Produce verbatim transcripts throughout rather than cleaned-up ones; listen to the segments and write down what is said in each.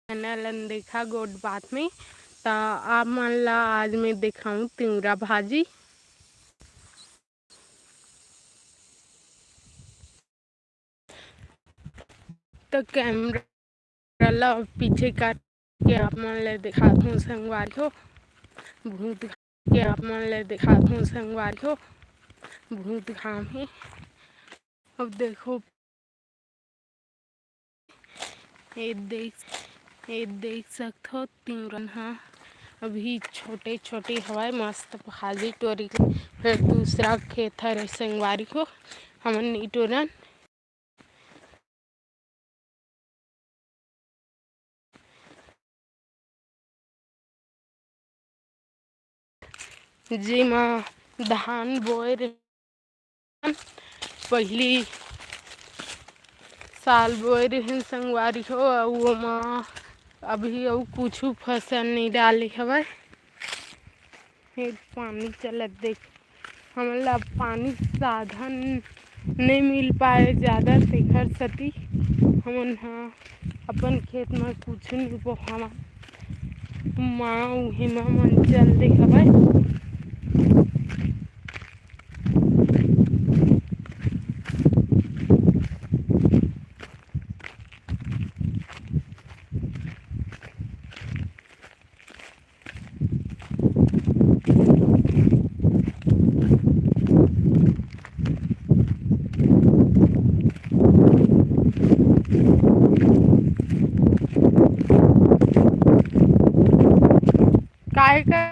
channel ल देखा गोठ बात में। त आप मन ला आज मैं देखाऊं तिंवरा भाजी। त camera ला पीछे करके आप मन ला देखात हूँ संगवारी हो। भूत के आप मन ला देखात हूँ संगवारी हो। भूत घाम हे। अब देखो, ये देख, ये देख सकथो, तिंवरन ह अभी छोटे छोटे हवय, मस्त भाजी टोरी के। फिर दूसरा खेत हरे संगवारी हो, हमन नी टोरन। जेमा धान बोए रहिन, पहिली साल बोए रहिन संगवारी हो, अउ ओमा अभी अउ कुछु फसल नइ डाले हवय। हे पानी चलत देख, हमन ला पानी साधन नइ मिल पाए जादा, तेखर सेती हमन ह अपन खेत म कुछु नइ बोहावन। माँ उहे म मन चल दे हवय। काय का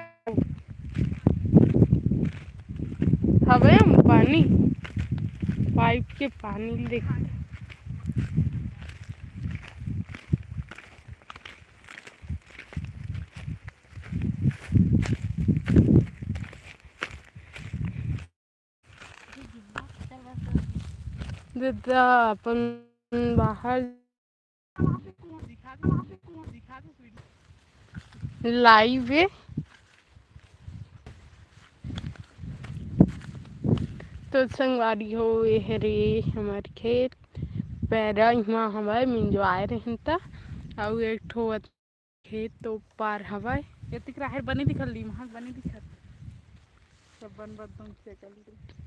हवे हम पानी, पाइप के पानी देख। ददा अपन बाहर live हे। तो संगवारी हो, ये हरे हमर खेत पैरा, इमा हवय मिंजवाए रहिन त, अउ एक ठो खेत तो पार हवय। एतिक राहेर बने दिखल ली, महक बने दिखत। सब बन बद दम से कर ली।